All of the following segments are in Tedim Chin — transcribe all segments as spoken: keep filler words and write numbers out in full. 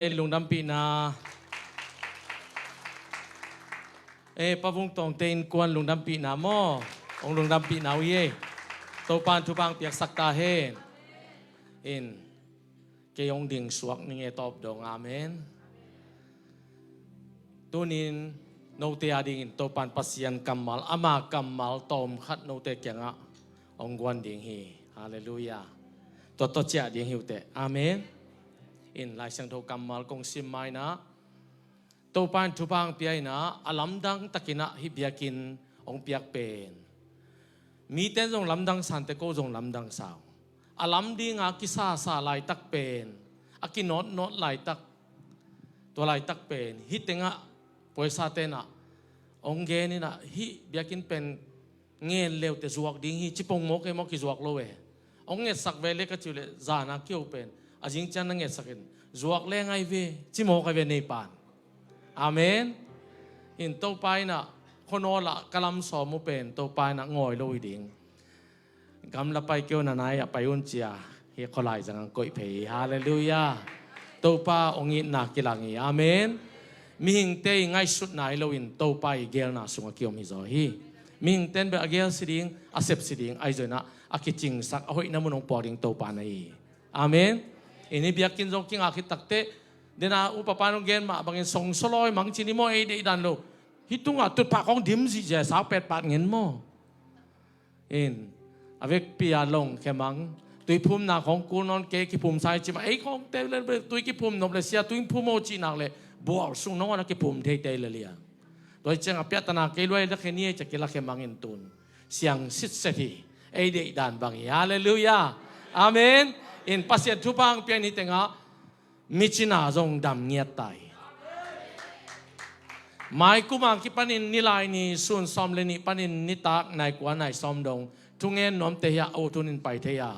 Lungdampihna. Eh, Pa Vung Tawngte innkuan lungdampihna maw? Hong lungdampihna uh hi ei. Topa'n thupha hong piaksak ta hen. In, kei hong ding suak ning e, tawp dong. Amen. Tunin note a dingin Topa'n Pasian kammal, ama kammal tawmkhat note kiangah hong guan ding hi. Halleluiah. Tua tawh ciah ding hi uh teh. Amen. In, Lai Siangtho kammal kong sim ma-in ah, Topa'n thupha hong pia in ah, a lamdang takin ah hih biakinn hong piak pen, mite'n zong lamdang sa in teh, ko zong lamdang sa ung. A lam dinga kisasa laitak pen, a kinawtnawt laitak, tua laitak pen hih tengah puaisate'n ah hong gen in ah, hih biakinn pen ngen le uh teh zuak ding hi, ci pong maw, kei maw, kizuak lo e. Hong ngetsak ve le ka cih uh leh, zan a kiho pen, a zing ciang na ngetsak in, zuak leng ahi ve, ci mawk ahi ve, neipa'n. Amen. In, Topa in ah khuanawl ah ka lam sawm uh pen Topa in ah ngawi lo hi ding. Gamla pai kei un, a nai ah pai un, ci a, hih khualai zang hong koih phei hi. Halleluiah. Topa hong itna kilang hi. Amen. Mihingte i ngaihsutna hi loin Topa i geelna sungah kiom hi zaw hi. Mihingte'n bel a geel si ding, a sep si ding, ahi zongin ah a kicingsak, a hoihna mun hong puak ding Topa na hi. Amen. In, hih biakinn zong kingak khit tak teh, den a upa pa'n hong gen mah bangin song sawlawi mang ci ni maw, ei deihdan lo. Hih tungah tutphah khawng dim zihziah, sau petpat ngen maw. In, a vekpi a longkhia mang, tui phumna khawng kul nawn kei, kiphum sa hi ci mah, ei khawngte le tui kiphum nop leh sia, tui phum o cih nak leh bual sung nangawn a kiphum thei tei lel hi a. Tua hi ciang a piahtana kei lua, lakhia ni ei ci a kilakhia mang in tun siang sitset hi. Ei deihdan bang hi. Halleluiah. Amen. In, Pasian thupha hong pia in hih tengah mi cina zong dam ngiat ta hi. Mai kum a kipanin Nilaini sun sawm le nih panin nitak nai kua nai sawm dong thungen nuamte hi a, a ut hunin pai thei a,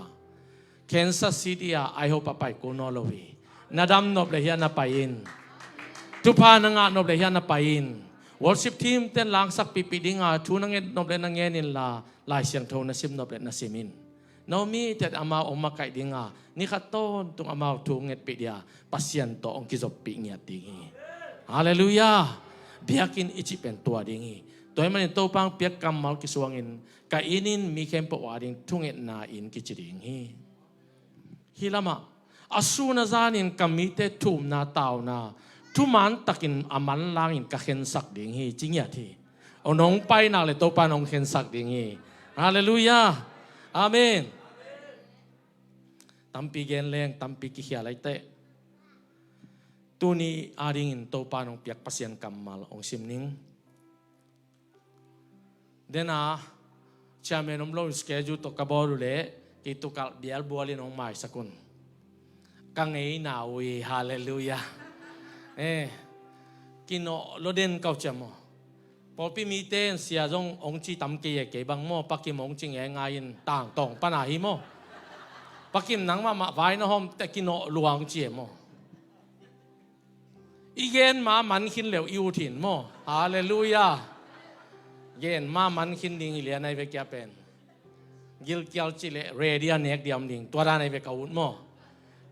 Kansas City ah, I hope ah pai kul nawn lo hi. Na dam nop leh hiah na pai in. Thupha na ngah nop leh hiah na pai in. Worship team te'n langsak pihpih ding a, thu na nget nop leh na ngen inla, Lai Siangtho na sim nop leh na sim in. Naomi te'n amau hong makaih ding a, ni khat tawntung amau thu hong ngetpih ding a, Pasian tawh hong kizoppih ngiat ding hi. Halleluiah. Biakinn i cih pen tua ding hi. Tua ahih manin Topa hong piak kammal kisuangin, ka inn in mi khempeuh a ding thungetna inn kici ding hi. Hih lamah, a sun a zanin ka mite thumna tauna thuman takin a manlangin ka khensak ding hi, ci ngiat hi. Hong nong pai nak leh Topa'n hong khensak ding hi. Halleluiah. Amen. Tampi gen leng tampi kikhial ahi teh. Tuni a dingin Topa'n hong piak Pasian kammal hong sim ning. Den a, chairman om lo in schedule tawh ka bawl uh leh, kei tua kal bialbual in hong maisak un. Ka ngeina uh hi. Halleluiah. Eh, kinawh lo den ka uh ci a maw. Pawlpi mite'n sia zong hong ci tam kei e, kei bang maw, Pa Kim hong ci ngeingai in, tangtawng pan a hi maw. Pa Kim, nang mahmah vai na hawm teh, kinawh lua hong ci e maw. I gen ma man khin le uh i ut hi maw. Halleluiah. Gen ma man khin ding hi lian ahi ve kia pen. Gilkial cih leh ready a nek diam ding, tua dan ahi ve ka ut maw.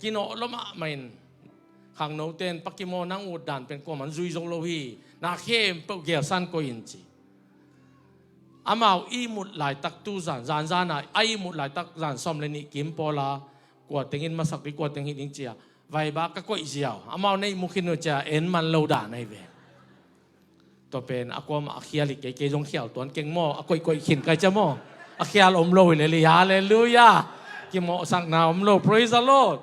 Kinawh lo mahmah in, khangnote'n, Pa Kim aw, nang ut dan pen kuaman zui zo lo hi, na khempeuh gelsa in koih in, ci. Amau ihmut laitak tu zan, zan zan a, a ihmut laitak zan sawm le nih kim pawl a, kua teng in masak ding, kua teng hih ding ci a, vaiba ka koih ziau. Amau na ihmu khin uh ci a, en man lo dan ahi ve. Tua pen a kuamah a khial hi kei, kei zong khial tuan keng maw, a koihkoih khin kai ci a maw. A khial om lo hi lel hi. Halleluiah. Kimawhsakna om lo. Praise the Lord.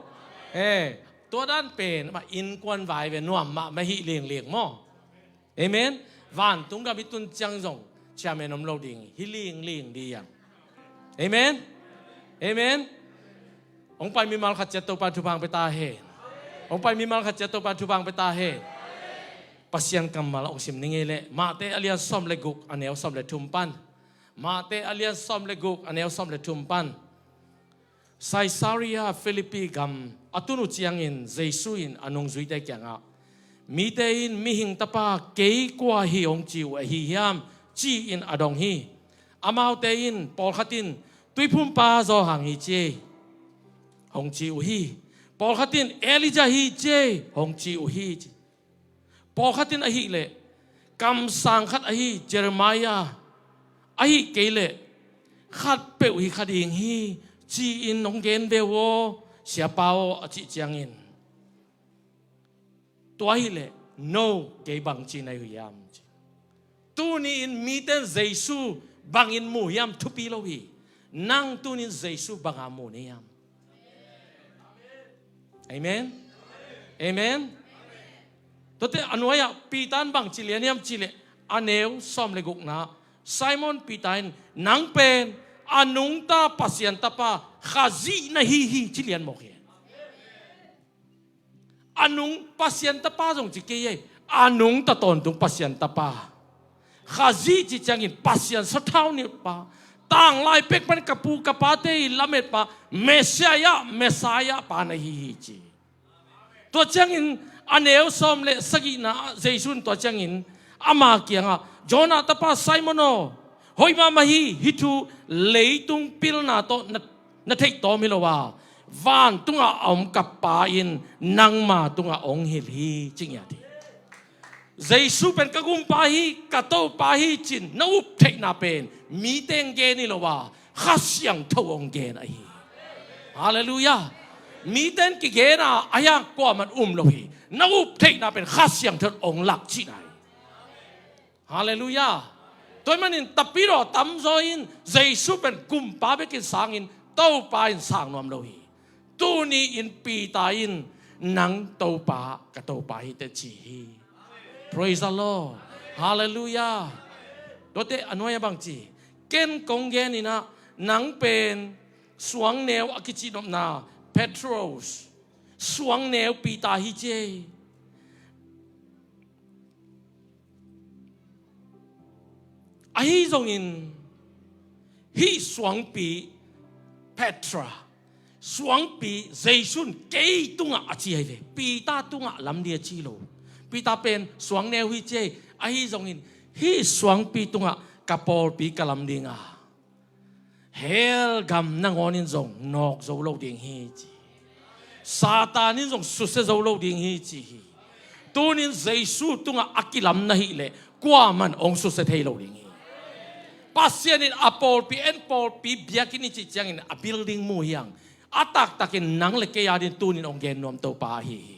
Eh, tua dan pen mah innkuan vai ve, nuam mahmah hi lingling maw. Amen. Vantung gam i tun ciang zong chairman om lo ding hi, lingling ding hi hang. Amen. Amen. Hong pai mimal khat ciat Topa'n thupha hong pia ta hen. Hong pai mimal khat ciat Topa'n thupha hong pia ta hen. Pasian kammal hong sim ning ei leh, Mate a lian sawm le guk, a neu sawm le thum pan. Mate a lian sawm le guk, a neu sawm le thum pan. Caesarea Philippi gam a tun uh ciangin Jesu in a nungzuite kiangah, mite in Mihing Tapa kei kua hi hong ci uh ahi hiam, ci-in a dong hi. Amaute in, pawlkhat in, Tuiphumpa Johan hi, ci hi, hong ci uh hi. Pawlkhat in Elijah hi ci ei hong ci uh hi ci. Pawlkhat in ahih leh kamsang khat ahi Jeremiah, ahih kei leh khatpeuh hi kha ding hi ci-in hong gen ve uh aw, siapa aw, a cih ciangin, tua ahih leh no, kei bangci na hi uh hiam ci. Tuni-in mite in Jesu bangin mu hiam thupi lo hi. Nang tuni-in Jesu banga mu na hiam? Amen. Amen. Tuate a nuai-ah Peter in bangci lian hiam cih leh, a neu sawm le gukna, Simon Peter in, nang pen a nungta Pasian Tapa Khazih na hi hi ci lian mawk hi. A nung Pasian Tapa zong ci kei ei, a nungta tawntung Pasian Tapa. Khazih cih ciangin Pasian sathau nilhpa, tanglai pek pan ka pu ka pate i lametpa, Messiah, Messiah pa na hi hi ci. Tua ciangin a neu sawm le sagihna ah Jesu in tua ciangin ama kiangah, Jonah tapa Simon aw, hoih mahmah hi, hih thu leitung pilna tawh na, na theih tawm hi lo a, vantungah a om ka Pa in nangma tungah hong hilh hi ci ngiat hi. Jesu pen ka Gumpa hi, ka Topa hi ci-in na up theihna pen mite in gen hi lo a, Kha Siangtho hong gen ahi. Halleluiah. Mite in kigen a, a hiang kuaman um lo hi. Na up theihna pen Kha Siangtho in hong lak cihna hi. Halleluiah. Tua ahih manin tapidaw tamzaw in Jesu pen Gumpa bekin sangin Topa in sang nuam lo hi. Tuni-in Peter in nang Topa, ka Topa hi teh ci hi. Praise the Lord. Halleluiah. Tuate a nuai-ah bangci, ken kong gen in ah, nang pen suangneu a kicihnopna, Petros, suangneu Peter hi ci ei. Ahi zongin hih suangpi Petra, suangpi Jesu in kei tungah a ci ahi ve. Peter tungah lam ding a ci lo. Peter pen suangneu hi ci ei. Ahi zongin hih suangpi tungah ka pawlpi ka lam ding a, hell gam nangawn in zong nawk zo lo ding hi ci. Satan in zong susia zo lo ding hi ci hi. Tunin Jesu tungah a kilam na hih leh kuaman hong susia thei lo ding hi. Pasian in a pawlpi en, pawlpi biakinn i cih ciangin a building mu hiang. A taktakin nang le kei a dingin tunin hong gen nuam Topa ahi hi.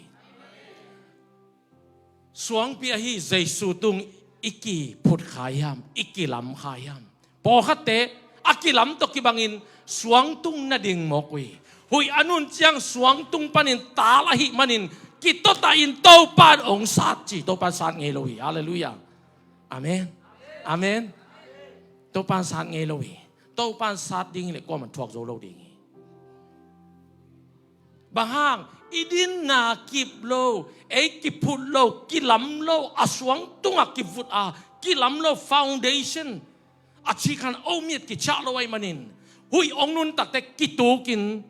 Suangpi ahi Jesu tung i kiphut kha hiam, i kilam kha hiam? Pawlkhatte a kilam tawh kibangin suangtung na ding mawk uh hi. Huih a nun ciang suangtung panin tal ahih manin kitotah in Topa in hong sat ci, Topa in sat ngei lo hi. Halleluiah. Amen. Amen. Topa in sat ngei lo hi. Topa in sat ding hi leh kuaman thuak zo lo ding hi. Bang hang? I dinna kip lo, ei kiphut lo, kilam lo, a suangtungah kivut a kilam lo, foundation, a cikhang a om miat kiciah lo ahih manin, huih hong nuntakte kitukin,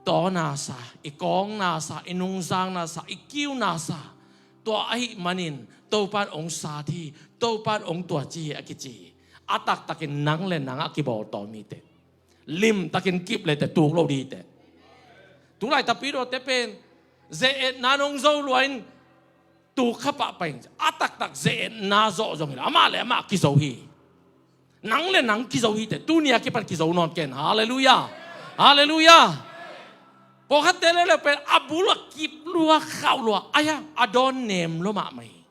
taw nasa, i kawng nasa, i nungzang nasa, i kiu nasa, tua ahih manin Topa in hong sat hi, Topa in hong tuat ci hi a kici hi. A taktakin nang le nang a kibawltawm hi teh. Limtakin kip le teh tuk lo ding hi teh. Tulai tapidawte pen ze-etna in hong zo lua in tuk kha pahpah in, a taktak ze-etna zawh zong hi lo, amah le amah kizo hi. Nang le nang kizo hi teh, tuni a kipan kizo nawn ken. Halleluiah. Halleluiah. Pawlkhatte le le pen a bul a kip lua, khauh lua, a hiang a dawn nem lua mahmah hi.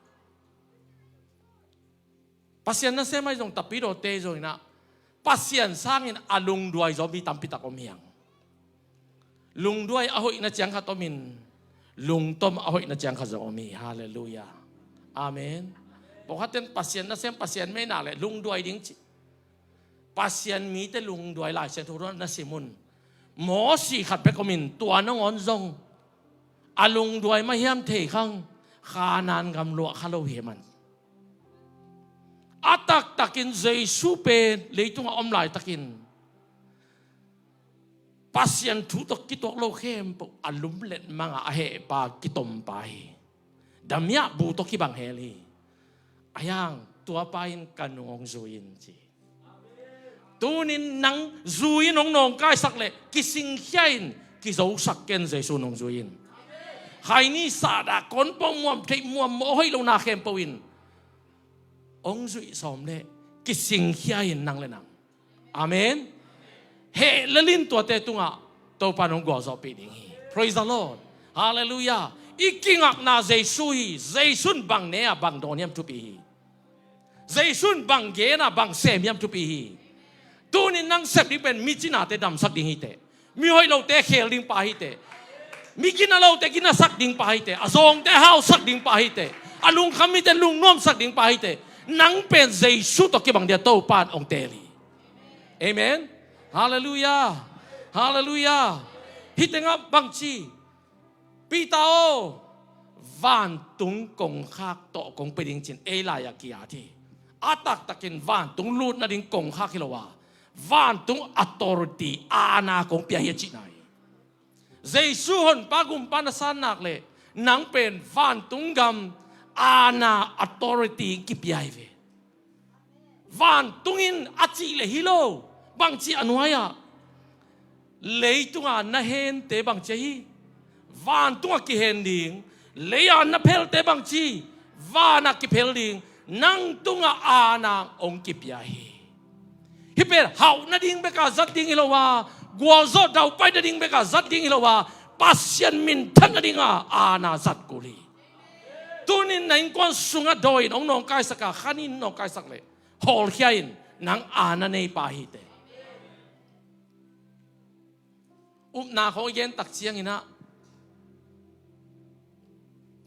Pasian nasem ahi zong tapidawte zong in ah, Pasian sangin a lungduai zaw mi tampitak om hiang. Lungduai a hoihna ciang khat om in, lungtom a hoihna ciang khat zong om hi. Halleluiah. Amen. Pawlkhatte in Pasian nasem, Pasian meina le lungduai ding ci. Pasian mite lungduai Lai Siangtho na sim un. Mosi khat bek om in, tua nangawn zong a lungduai mah hiam thei khang, Kanaan gam luah kha lo hi man. A taktakin Jesu pen leitungah om laitakin Pasian thu tawh kituak lo khempeuh a lumlet manga a hehpa kitompa hi. Damiah bu tawh kibang hel hi. A hiang tuapa in ka nung hong zui in ci. Tunin nang zui in hong nawngkaisak leh kisingkhia in, kizosak ken Jesu nungzui in. Khaini sahdah kon pawh muam theih muam mawh hoih lo na khempeuh in hong zuih sawm leh kisingkhia in nang le nang. Amen. Heh le lin tuate tungah Topa in hong gualzawhpih ding hi. Praise the Lord. Halleluiah. I kingakna Jesu hi. Jesu in bang ne-a bang dawn hiam thupi hi. Jesu in bang gen-a bang sem hiam thupi hi. Tunin nang sep ding pen mi cinate damsak ding hi teh. Mi hoih lote khel ding pa hi teh. Mi gina lote ginasak ding pa hi teh. A zawngte hausak ding pa hi teh. A lungkham mite lungnuamsak ding pa hi teh. Nang pen Jesu tawh kibang dia Topa in hong teel hi. Amen. Halleluiah. Halleluiah. Hih tengah bangci, Peter aw, vantung kongkhak tawh kong pia ding ci-in ei lai-ah ki-at hi. A taktakin vantung lut nading kongkhak hi lo a, vantung authority, aana kong pia hi a cihna hi. Jesu honpa gumpa na san nak leh nang pen vantung gam aana authority kipia hi ve. Vantung in a cih leh hi lo. Bangci a nuai-ah, leitunga na hente bangci ahi, vantunga kihen ding. Lei-a na phelte bangci, vana kiphel ding. Nang tunga aana hong kipia hi. Hih pen hauh nading beka zat ding hi lo a, gualzawh daupai nading beka zat ding hi lo a, Pasian minthan nadinga aana zat kul hi. Tunin na innkuan sungah dawi in hong nawngkaisak a, khanin nawngkaisak leh hawlkhia in, nang aana neipa hi teh. Upna khawng i gen tak cianginah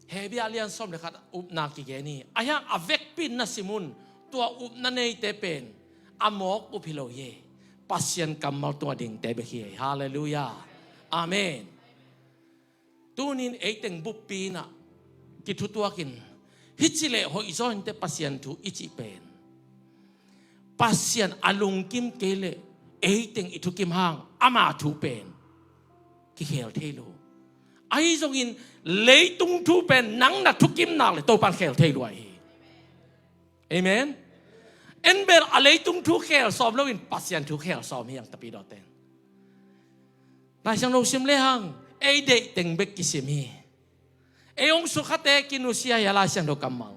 Hebru a lian sawm le khat upna kigen hi. A hiang a vekpi-in na sim un, tua upna neite pen a mawk up hi lo hi. Pasian kammal tungah dingte bek hi. Halleluiah. Amen. Tunin eiteng buppi inah kithutuakin, hih ci leh hoihzaw inteh Pasian thu i cih pen, Pasian a lungkim kei leh eiteng i thukim hang ama thu pen kikhel thei lo. Ahi zongin leitung thu pen nang na thukim nak leh Topan khel thei lua hi. Amen. En bel a leitung thu khel sawm loin Pasian thu khel sawm hi ang, tapidaw ten. Lai Siangtho sim lehang ei deih teng bek kisim hi. Ei hong sukhate kinusia hi a Lai Siangtho kammal.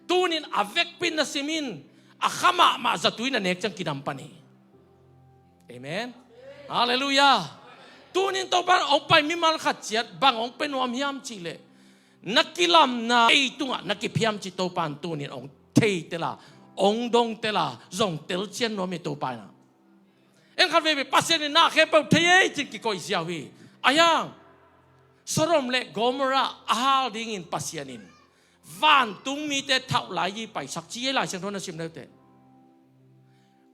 Tunin a vekpi-in na sim in, a kha mahmah zatui na nek ciang kidam pan hi. Amen. Halleluiah. Tunin Topan hong pai mimal khat ciat bang hong pia nuam hiam cih leh, na kilamna ei tungah na kiphiam cih Topan tunin hong theitel a, hong dongtel a, zong telcian nuam hi Topa inah. En khat veve Pasian in na khempeuh thei ei cin kikoih ziau hi. A hiang Sodom le Gomorrah a hal dingin Pasian in vantung mite thauh lai hi paisak ci ei Lai Siangtho na sim leuteh.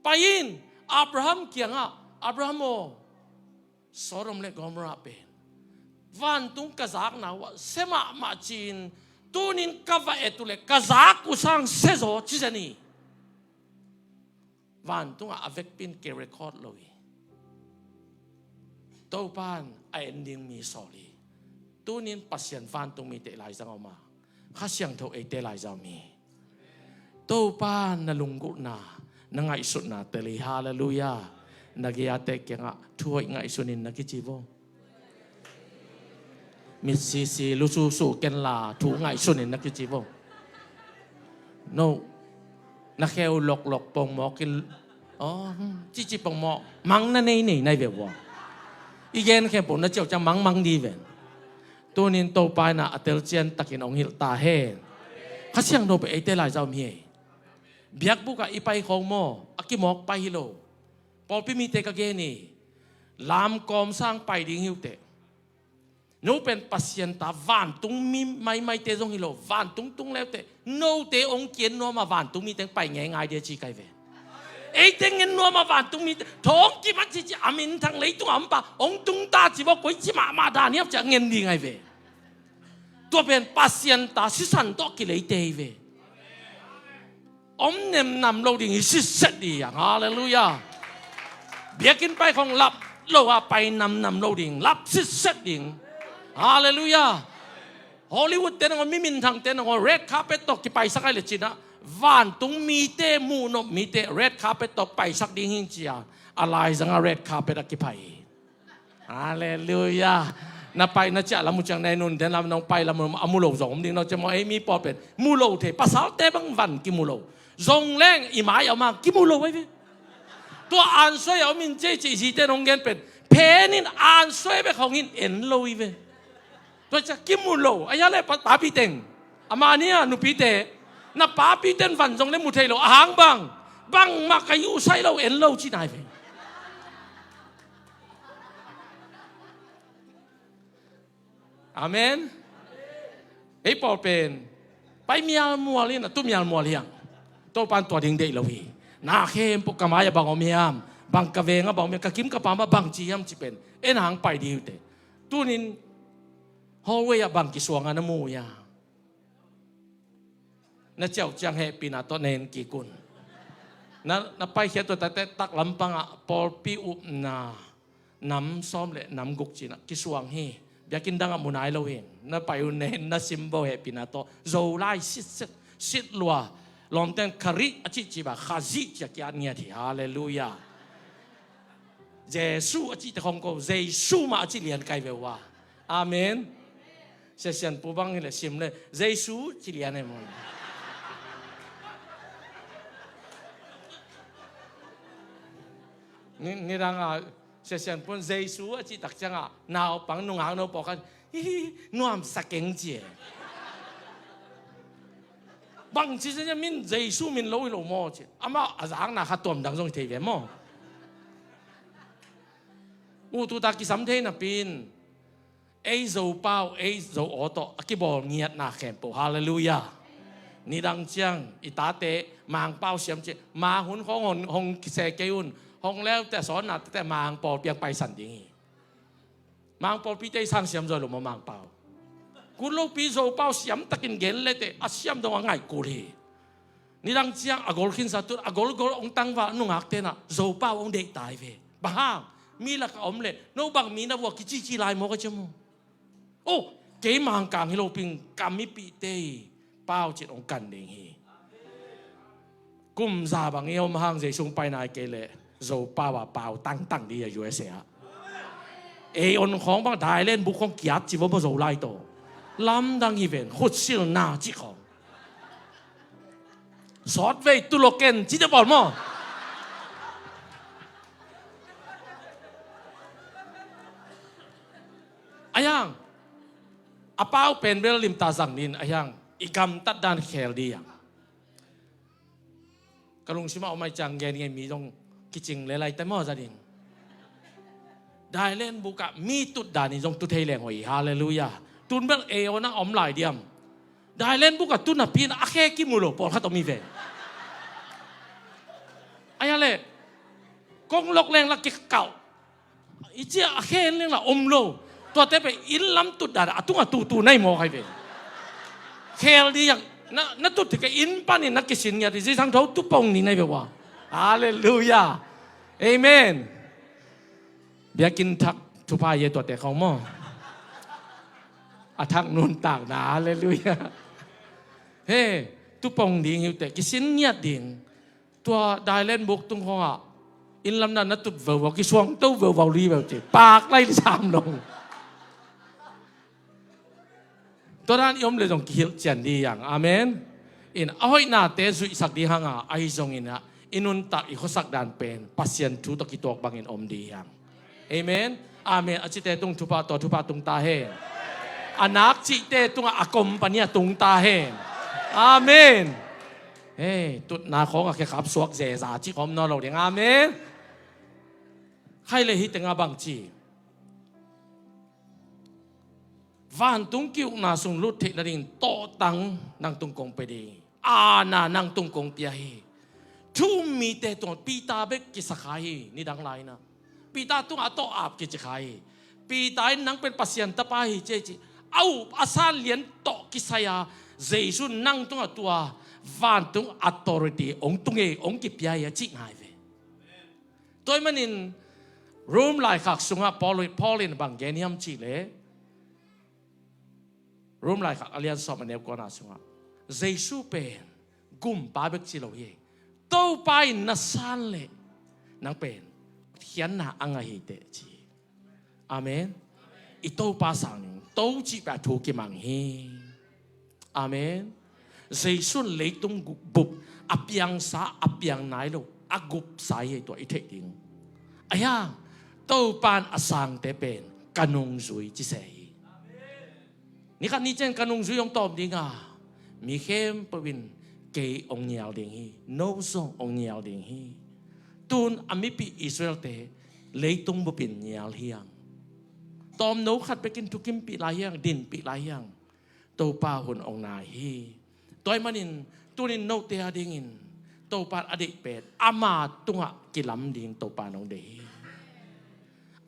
Pai in Abraham kiangah, Abraham aw, Sodom le Gomorrah pen vantung ka zakna uh ah sia mahmah ci-in, tunin ka va et uh leh ka zak uh sang siazaw ci zen hi. Vantungah a vekpi-in ki-record lo hi. Topan a en ding mi sawl hi. Tunin Pasian vantung mite laizang a om a, Kha Siangtho eite laizang a om hi. Topa na lunggulhna, na ngaihsutna tel hi. Halleluiah. Na gei-ate kiangah thu hoih ngaihsun in na kici vo. Mitsisi lususu kenla thu ngaihsun in na kici vo. No, na kheu loklok pongmawk in, aw, hmm, cici pongmawk mang na nei nei nai ve vo. I gen khempeuh na ciau ciang mang mang di ven. Tunin Topa inah a telcian takin hong hilh ta hen. Kha Siangtho pen eite laizang a om hi. Biakbuk ah i pai khawng maw, a kimawk pai hi lo. Pawlpi mite ka gen hi. Lamkawm sang pai ding hi uh teh. No pen Pasian ta vantung mi maimaite zong hi lo, vantung tung leuteh note hong ki-en nuam a vantung mite hong pai ngeingai dia ci kai ve. Eite hong en nuam a vantung mite thawng kimat cici a minthang leitung a om pa hong tung ta ci vo, koici mahmah dan hiam ci a ngen ding ai ve. Tua pen Pasian ta sisan tawh kileite hi ve. Om nemnam lo ding hi sitset ding hi hang. Halleluiah. Biakinn pai khawng lap lo a pai namnam lo ding, lap sitset ding. Halleluiah. Hollywood te nangawn, mi minthangte nangawn red carpet tawh kipaisak ai le cinah, vantung mite, muhnop mite red carpet tawh paisak ding hi ci a, a laizangah red carpet a kipai hi. Halleluiah. Na pai na ciah lam uh ciang na en un, den lam nong pai lam uh a mu lo zong om ding no ci maw. Ei mi pawl pen mu lo thei, pasalte bang van kimu lo. Zong leng i mai a om a kimu lo ahi ve. Tua ansuai a om in ci ei ci i zite nong gen pen, phen in ansuai bek hong in en lo hi ve. Tua ciah kimu lo, a hia le pa-, papi teng. A mah nia nupite, na papi ten van zong le mu thei lo, a hang bang, bangmah ka yuhsai lo, en lo ci nai ve. Amen. Ei pawl pen pai mialmual in a tu mialmual hiang. Topan tua ding deih lo hi. Na khempeuh ka mai-ah bang om hiam, bang ka vengah bang om hiam, ka kim ka pamah bang ci hiam ci pen en hang pai dih uh teh. Tunin hallway ah bang kisuang a na mu hiam? Na ciah uh ciang hehpihna tawh na en kik un. Na, na paikhiat uh takte taklam pangah pawlpi upna nam sawm le nam guk cinah kisuang hi. Biakinn dangah mu nai lo hi. Na pai uh na en na sim bo hehpihna tawh. Zolai sitset, sitlua. Lawmten Khari a cihcih bang Khazih ci-a ki-at ngiat hi. Halleluiah. Jesu a cihte khong ko, Jesu mah a cih lian kai ve uh a. Amen. Sia Sian Pu bang hi le sim le Jesu ci lian e maw. Ni, nidang a Sia Sian Pu in Jesu a cih tak ciangah naupang nungak no pawlkhat, hi hi, nuamsa keng ci e. Bang ci sia min Jesu min lo hi lo maw ci. Amah a zakna kha tuam dang zong hi thei ve maw. Uh, tuta kisam thei napi in ei Zopau, ei Zo aw tawh a kibawl ngiatna khempeuh. Halleluiah. Nidang ciang i tate Mangpau siam ci, Mang hun khawng hong, hong kise kei un. Hong leute a sawtna tete Mang pawlpi ah paisan ding hi. Mang pawlpite i sang siam zaw lo maw Mangpau? Kul lopi Zopau siam takin gen lete a siam dong a ngaih kul hi. Nidang ciang a gol khinsa tut a golgol hong tangval nungak tenah Zopau hong deih tai ve. Bang hang? Mi lakah om le no bang mi na vua kicici lai maw ka cia maw? Oh, kei Mangkang hi loping ka mipihte hi. Pau cin hong kan ding hi. Kum za bang i om hang Jesu hong pai nai kei leh Zopau a pau tangtang dih a U S A ah. Ei on khawng bang dailen buk khawng kiat ci vo maw Zolai tawh. Lamdang hi ven khutsilna cih khawng. Sawtvei tuloken ci te pawl maw. A hiang a pau pen bel limta zang din a hiang i gamtat dan khel dih hiang. Ka lungsimah om ai ciang gen ngei mi zong kicing le lai te maw za ding. Dailen bukah mi tut danin zong tu thei leng hoih hi. Halleluiah. Tun bel ei on a om lai diam. Dailen bukah tu napi in a khe kimu lo pawlkhat om hi ve. Ai a le kong lok leng la kikauh. I cia a khe en leng la om lo. Tuate pen inn lam tut dan a tungah tutu nai mawk hai ve. Khel dih hiang na, na tut thei kei inn panin na kisin ngiat hi. Zi sang tho tupong ni nai ve ua. Halleluiah. Amen. Biakinn thak thupha ye tuate khawng maw. A thak nuntakna. Halleluiah. He, tupong ding hi uh teh kisin ngiat ding. Tua dailen buk tung khawngah inn lamna na tut veuvau kisuangto veuvau li veu ci. Pak lai li sam dong. Tua dan i om le zong kihilh cian dih hiang. Amen. In a hoihnate zuihsak dih hanga ahi zonginah i nuntak i khuasak dan pen Pasian thu tawh kituak bangin om dih hiang. Amen. Amen. A cite tung thupha tawh thupha tung ta hen. A nak cihte tungah a kompani a tung ta hen. Amen. Hei, tutna khawngah khekhap suak zeza cih khawm nawn lo ding. Amen. Khai le hi tengah bang ci. Vantung ki-ukna sung lut theih nading tawhtang nang tung kong pia ding. Aana nang tung kong pia hi. Thu-um mite tungah Peter bek kisa kha hi, nidang laina. Peter tungah a tawh ap kici kha hi. Peter in nang pen Pasian tapa hi ci ei ci. A up a san lian tawh kisai-a Jesu nang tungah tua vantung authority hong tung ei, hong kipia hi a cih ngai ve. Tua ahih manin Rom laikhak sungah Paul, Paul in bang gen hiam cih leh Rom laikhak a lian sawm a neu kuana sungah Jesu pen gumpa bek ci lo hi. Topa in na san leh nang pen khiatna a ngah hi teh ci. Amen. I Topa sang ding to cih pah thu kimang hi. Amen. Jesu in leitung bup a piangsa a piang nai lo a gupsa hi, tua i theih ding. Ahi hang Topa in a sangte pen ka nungzui ci se hi. Ni khat ni ciang ka nungzui hong tawm ding a, mi khempeuh in kei hong nial ding hi, no zong hong nial ding hi. Tun a mipih Israel-te leitung bup in nial hi hang. Tawmno khat bekin thukimpih lai hi hang, dinpih lai hi hang. Topa hun hong nai hi. Tua ahih manin tunin note a dingin Topa in a deih pen ama tungah kilam ding Topa in hong deih hi.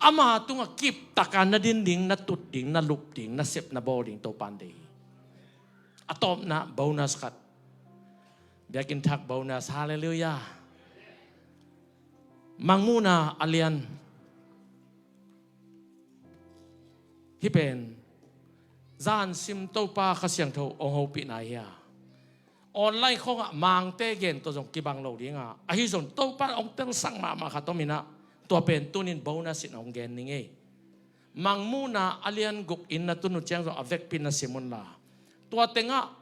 Ama tungah kiptak a na din ding, na tut ding, na lup ding, na sep na bawl ding Topa in deih hi. A tawpna bonus khat. Biakinn thak bonus. Halleluiah. Mangmuhna a lian. Hih pen zan sim Topa Kha Siangtho hong hopihna hi a, online khawngah Mangte gen tawh zong kibang lo ding a, ahi zong Topa in hong telsak mahmah khat om in ah, tua pen tunin bonus in hong gen ning ei. Mangmuhna a lian guk in na tun uh ciang zong a vekpi in na sim unla, tua tengah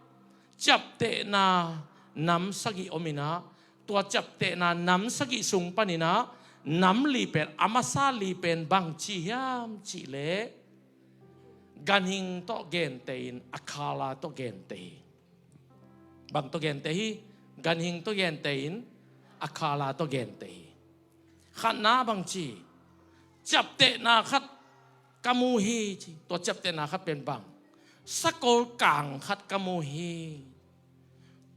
ciaptehna nam sagih om in ah, tua ciaptehna nam sagih sung panin ah nam li pen, a masa li pen bangci hiam cihleh ganhing tawh genteh in a khala tawh genteh hi. Bang tawh genteh hi? Ganhing tawh genteh in a khala tawh genteh hi. Khatna bangci, ciaptehna khat ka mu hi ci. Tua ciaptehna khat pen bang? Sakol kang khat ka mu hi.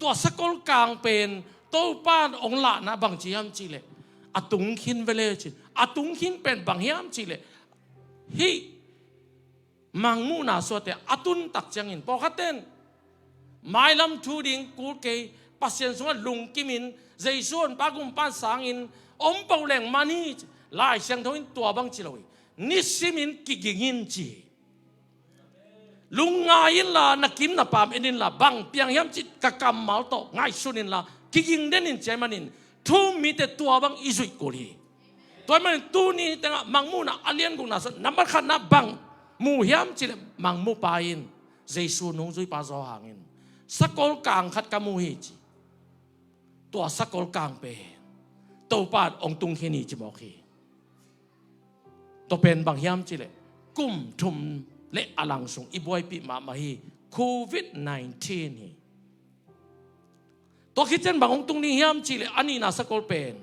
Tua sakol kang pen Topa in hong lahna bangci hiam cihleh a tung khin ve le ci. A tung khin pen bang hiam cihleh hih Mangmuhna suahte a tun tak ciangin pawlkhatte in mailam thu ding kul kei, Pasian sungah lungkimin Jesu Honpa Gumpa in sangin om peuh leng man hi. Lai Siangtho in tua bang ci lo hi. Nisimin kiging in ci hi. Lungngai inla na kim na pam en inla, bang piang hiam cih ka kammal tawh ngaihsun inla kiging den in ci ahih manin thu-um mite tua bang i zuih kul hi. Tua ahih manin tuni tengah Mangmuhna a lian gukna sung nambat khatna bang mu hiam cihleh Mangmupa in Jesu nungzuipa zaw hangin sakol kang khat ka mu hi ci. Tua sakol kang pen Topa in hong tung khin hi ci mawk hi. Tua pen bang hiam cihleh kum thum le a lang sung i buaipih mahmah hi, covid nineteen hi. Tua khit ciang bang hong tung ding hiam cihleh a nihna sakol pen,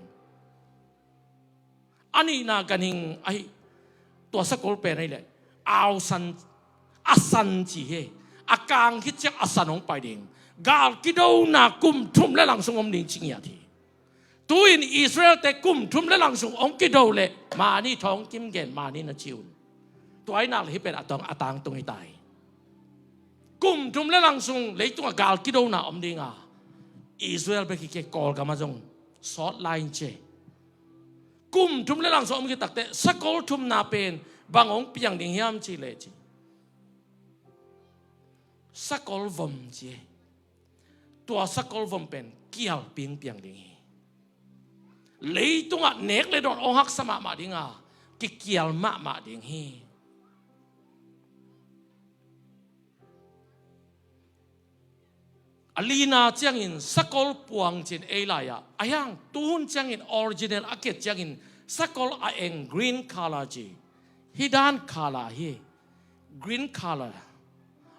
a nihna ganhing ahi, tua sakol pen ahileh au san, a san ci hi. A kang khit ciang a san hong pai ding, gal kidona kum thum le lang sung om ding ci ngiat hi. Tu-in Israel-te kum thum le lang sung hong kido leh mani thawng kim gen mani na ci un. Tua ahih nak leh hih pen a tang, a tangtung hi ta hi. Kum thum le lang sung leitungah gal kidona om ding a, Israel bek hi kei, Kawlgam ah zong sawt lai in ci. Kum thum le lang sung om khit takteh sakol thumna pen bang hong piang ding hiam cihleh ci, sakol vom ci. Tua sakol vom pen kial pingpiang ding hi. Leitungah nek le dawn hong haksa mahmah ding a, kikial mahmah ding hi. A lina ciangin sakol puang ci-in ei lai-ah, ahi hang tuhun ciangin original a kiat ciangin sakol a eng green color ci. Hih dan color hi. Green color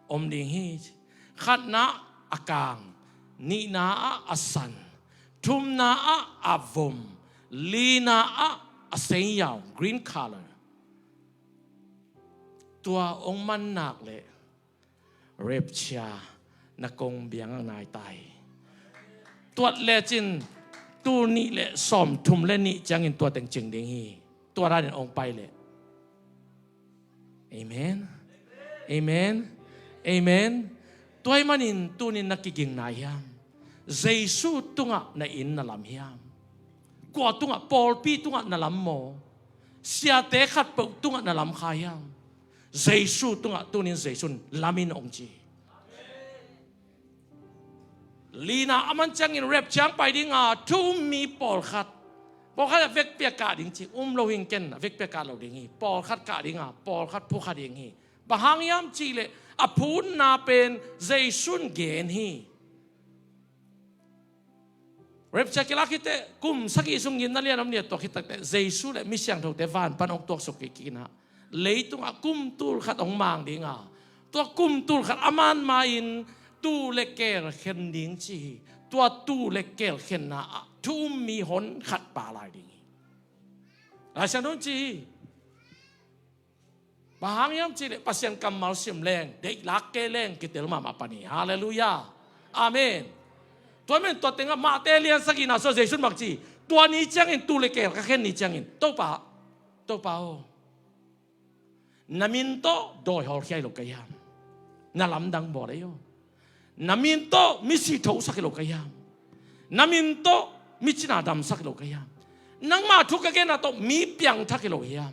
om ding hi. Khatna a kang, nihna ah a san, thumna ah a vom, lina ah a seiyaw, green color. Tua hong man nak leh rapture na kong biang a nai ta hi. Tuat lecin tul nih le sawmthum le nih ciangin tua teng cing ding hi. Tua danin hong pai leh. Amen. Amen. Amen. Tua ahih manin tunin na kiging nai hiam? Jesu tungah na inn na lam hiam? Kua tungah, pawlpi tungah na lam maw? Siate khatpeuh tungah na lam kha hiam? Jesu tungah tunin Jesu in lam in hong ci. Lina a man ciangin rapture ciang pai ding a, thu-um mi pawlkhat Pawlkhat a vekpi a kah ding ci, um lo hing ken, a vekpi a kah lo ding hi. Pawlkhat kah ding a, pawlkhat phukha ding hi. Bang hang hiam cihleh a phunna pen Jesu'n gen hi. Rapture kilak khit teh kum sagih sung gimna lian om nih a tuak khit takteh Jesu le mi siangthote van pan hong tuaksuk kik kik in ah, leitungah kum tul khat hong mang ding a, tua kum tul khat a man ma-in tuu le keel khen ding ci hi. Tua tuu le keel khenna ah thu um mi hon khat pia lai ding hi. Lai Siangtho in ci hi. Bang hang hiam cihleh Pasian kammal sim leng, deih lak kei leng kitel mahmah pan hi. Halleluiah. Amen. Tua ahih manin tua tengah Matthai lian sagihna sungah Jesu'n bang ci, tua ni ciangin, tuu le keel ka khen ni ciangin, Topa, Topa aw, na min tawh dawi hawlkhia hi lo ka hiam? Na lamdang bawl ahi aw. Na min tawh misi thosak hi lo ka hiam? Na min tawh mi cina damsak hi lo ka hiam? Nangma thu ka genna tawh mi piangthak hi lo hiam?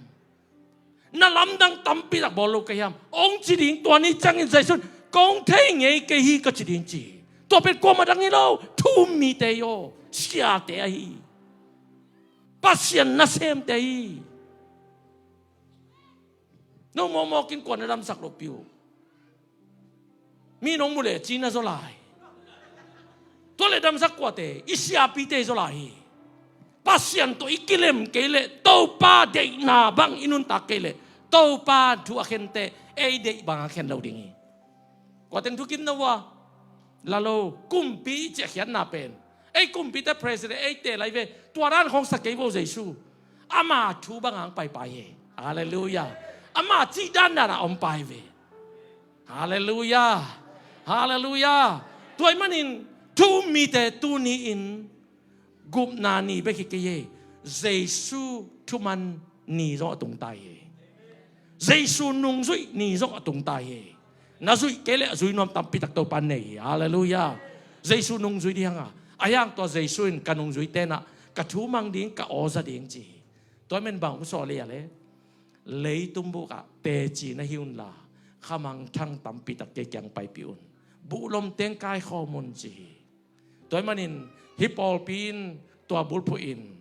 Na lamdang tampi tak bawl lo ka hiam? Hong ci ding, tua ni ciangin Jesu'n, kong thei ngei kei hi ka ci ding ci. Tua pen kuamah dang hi lo, thu um mite hi aw, siate ahi hi. Pasian nasemte hi. No mawkmawk in kua na damsak lopi uh. Mi nong mu leh ci na zaw lai. Tua leh damsak kuate, i siapite zaw lai hi. Pasian tawh i kilem kei leh, Topa deihna bang i nuntak kei leh, Topa thu a khente ei deih bang a khen lo ding hi. Kua teng thukimna uh a la lo, kumpi i ciahkhiatna pen, ei kumpite president ei teel lai ve. Tua dan khawng sa kei vo Jesu. Ama thu bang hang paipai hi. Halleluiah. Ama cih dandan a om pai ve. Halleluiah. Halleluiah. Tua ahih manin thu um mite tuni-in gupna ni bek hi kei hi. Jesu thuman ni zong a tung ta hi. Jesu nungzuih ni zong a tung ta hi. Na zuih kei leh a zui nuam tampi tak Topa nei hi. Halleluiah. Jesu nungzui ding hang a, a hiang tua Jesu in ka nungzuite in ah ka thu mang ding, ka aw za ding ci hi. Tua ahih manin bang hong sawl hiam cihleh, leitung bukah teci na hi unla, khamangthang tampi tak kei kiang paipih un. Buhlom teng kaikhawm un ci hi. Tua ahih manin hih pawlpi in tua bulphuh in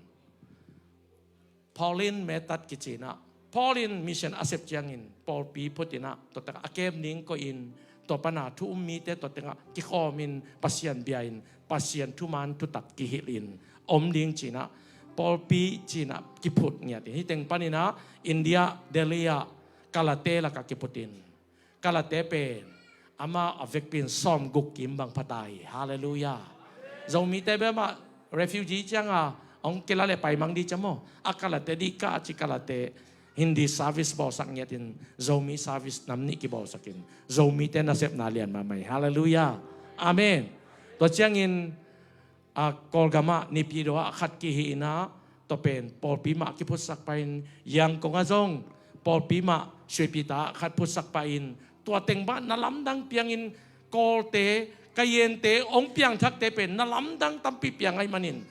Pauline method kici in ah, Paul in mission a sep ciangin pawlpi phut in ah, tua tengah a kem ding koih in, tua pan a thu um mite tua tengah kikhawm in, Pasian bia in, Pasian thuman thutak kihilh in om ding ci in ah, pawlpi ci in ah kiphut ngiat in, hih teng pan in ah India, Delhi ah Kalate lakah kiphut in, Kalate pen amah a vekpi in sawmguk kim bang pha ta hi. Halleluiah. Zomite bek mah refugee ciang a hong kila leh pai mang ding ci maw. A Kalate dih kah ci, Kalate Hindi service bawlsak ngiat in, Zomi service nam nih kibawlsak in, Zomite nasepna lian mahmah hi. Halleluiah. Amen. Tua ciangin a, Kawlgam ah Naypyidaw ah khat kihih in ah, tua pen pawlpi mah kiphutsak pah in, Yangon ah zong pawlpi mah Sriapita ah khat phutsak pah in, tua teng mah na lamdang piang in, Kawlte, Kayente, hong piangthakte pen na lamdang tampi piang ahih manin,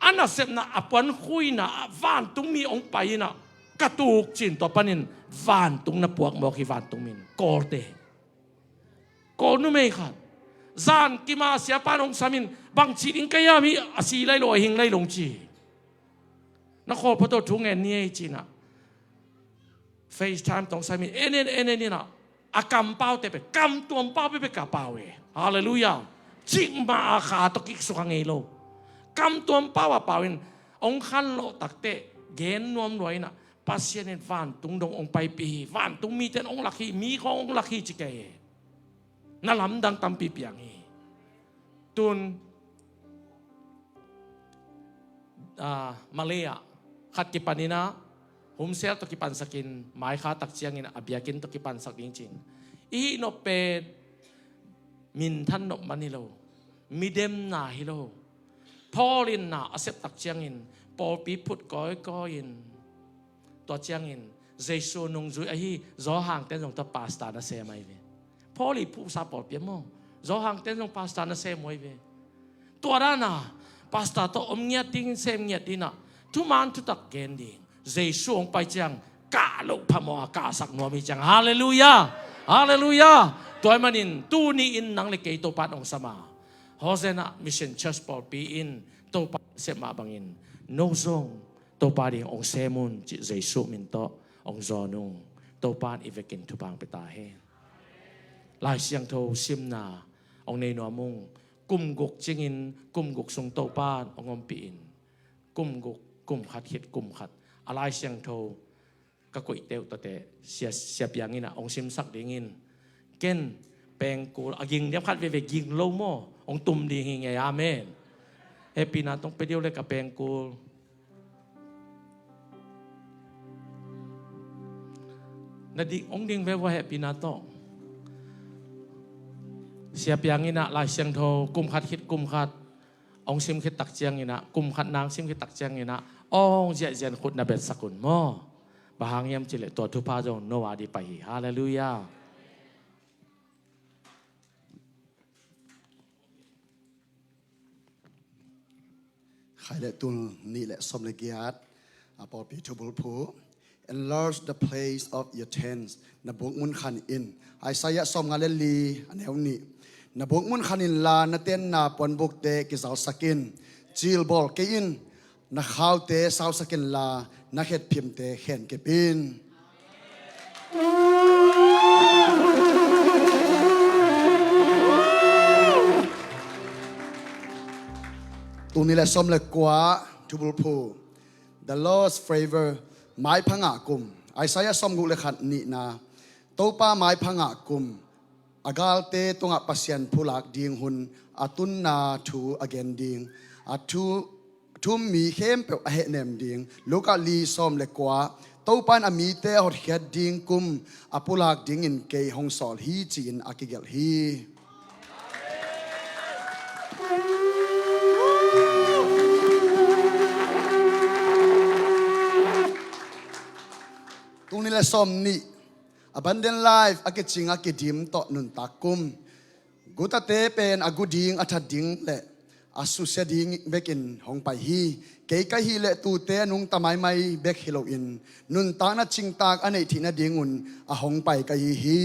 a nasepna a puankhuina ah vantungmi hong pai in ah, ka tuk ci in, tua panin vantung na puak mawk hi, vantungmi in, Kawlte. Kawl numei khat, zan kim a siapa in hong sam in, bang ci ding ka hiam, hih a si lai lo, a hing lai lo, hong ci hi. Na khawl phot aw, thu ngen ni ei ci in ah, FaceTime tawh hong sam in, en en en en in ah, a kampaute pen kamtuam pau bekbek a pau hi. Halleluiah. Cikmah a kha tawh kiksuk a ngei lo, kamtuam pau a pau in, hong khanlawh takteh gen nuam lua in ah, Pasian in vantung dong hong paipih hi, vantung mite in hong lak hi, mi khawng hong lak hi ci kei hi. Na lamdang tampi piang hi. Tun, ah, Malay ah khat kipan in ah, home cell tawh kipansak in, mai kha tak ciangin a biakinn tawh kipansak ding ci in, i hih nop pen minthan nop man hi lo, midemna hi lo. Paul in na a sep tak ciangin pawlpi phut kawikawi in, tua ciangin Jesu nungzui ahi Johan ten zong tua pastor nasem ahi ve. Paul i phuhsa pawlpi ah maw, Johan ten zong pastor nasem uh ahi ve. Tua dan a pastor tawh om ngiat ding, sem ngiat ding in ah, thuman thutak gen ding, Jesu hong pai ciang kah loh phamawh a kahsak nuam hi ciang. Halleluiah. Halleluiah. Tua ahih manin tuni in nang le kei Topa in hong sam a, Hosanna Mission Church pawlpi in Topa sem mah bangin no zong Topa ding hong sem un cih Jesu min tawh hong zawn ung. Topa in i vekin thupha hong pia ta hen. Lai Siangtho simna hong nei nuam ung. Kum guk cingin kum guk sung Topa in hong ompih in, kum guk, kum khat khit kum khat a Lai Siangtho ka koihte uh tawte Sia, Sia Piang in ah hong simsak dingin, ken pengkul a ging diam khat veve, ging lo maw, hong tum ding hi ngei. Amen. Hehpihna tawh hong pia dih un le ka pengkul. Na ding, hong ding veve, hehpihna tawh. Sia Piang in ah Lai Siangtho kum khat khit kum khat hong sim khit tak ciangin ah, kum khat nang sim khit tak ciangin ah, hong ziahziah in khut na betsak un maw. Bang hang hiam cih leh tua thupha zong no a ding pai hi. Halleluiah. Khai le tul nih le sawm le giat, a pawlpi thubulphu. Enlarge the place of your tents. Na buk mun khan in. Isaiah sawmnga le li, a neu nih. Na buk mun khan inla, na tenna puanbukte kizalsak in. Cil bawl kei in. Na khaute sausak inla, na khetphimte khenkip in. Tul nih le sawm le kua, thubulphu. The Lord's favor, maipha ngah kum. Isaiah sawmguk le khat nihna. Topa maipha ngah kum. A galte tungah Pasian phulak ding hun a tunna thu a gen ding. A thu, thu um mi khempeuh a hehnem ding. Luka li sawm le kua. Topa in a mite a hotkhiat ding kum a pulak dingin kei hong sawl hi ci-in a kigelh hi. Tul nih le sawm nih. Abundant life a kicing a kidim tawh nuntak kum. Gutate pen a gu ding, a that ding le a susia ding bekin hong pai hi. Kei ka hih leh tuute a nungta maimai bek hi loin nuntakna cingtak a neih theih nadingun a hong pai ka hi hi.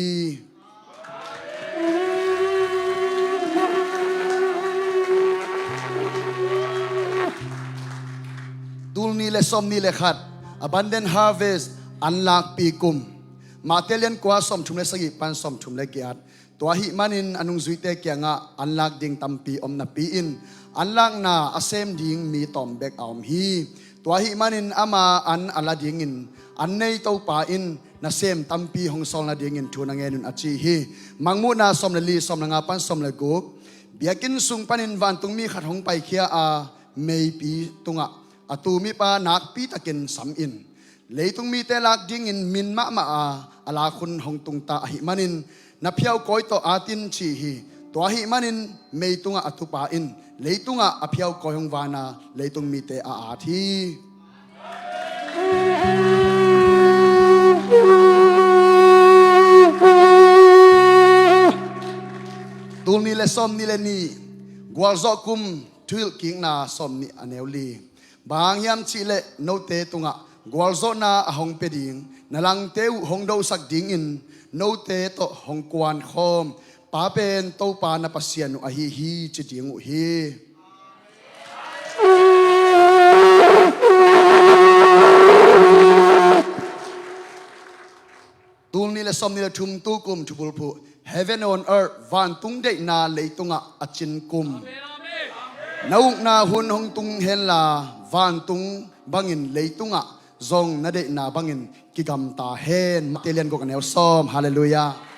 Tul nih le sawm nih le khat, abundant harvest, an lakpi kum. Mate lian kua sawmthum le sagih pan sawmthum le giat. Tua ahih manin a nungzuite kiangah an lak ding tampi om napi-in an lakna a sem ding mi tawm bek a om hi. Tua ahih manin ama an a la dingin an nei Topa in nasem tampi hong sawl nadingin thu na ngen un a ci hi. Mangmuhna sawm le li, sawm le nga pan sawm le guk. Biakinn sung panin vantungmi khat hong paikhia a, meipi tungah a tu mipa nakpi takin sam in. Leitung mite lak dingin min mahmah a, a lak hun hong tungta ahih manin na phiaukawi tawh at in ci hi. Tua ahih manin mei tungah a tupa in leitungah a phiaukawi hong van a, leitung mite a at hi. Tul nih le sawm nih le nih, gualzawh kum, thuhilhkikna sawm nih, a neu li. Bang hang hiam cihleh note tungah gualzawhna a hong pia ding, na langte uh hong dosak dingin note tawh hong kuankhawm Pa pen Topa na Pasian uh ahi hi ci ding uh hi. Tul nih le sawm nih le thum, tu kum thubulphu, heaven on earth, vantung deihna leitungah a cin kum. Na ukna hun hong tung henla, vantung bangin leitungah zong na deihna bangin kigamta hen. Mate lian guk, a neu sawm. Halleluiah.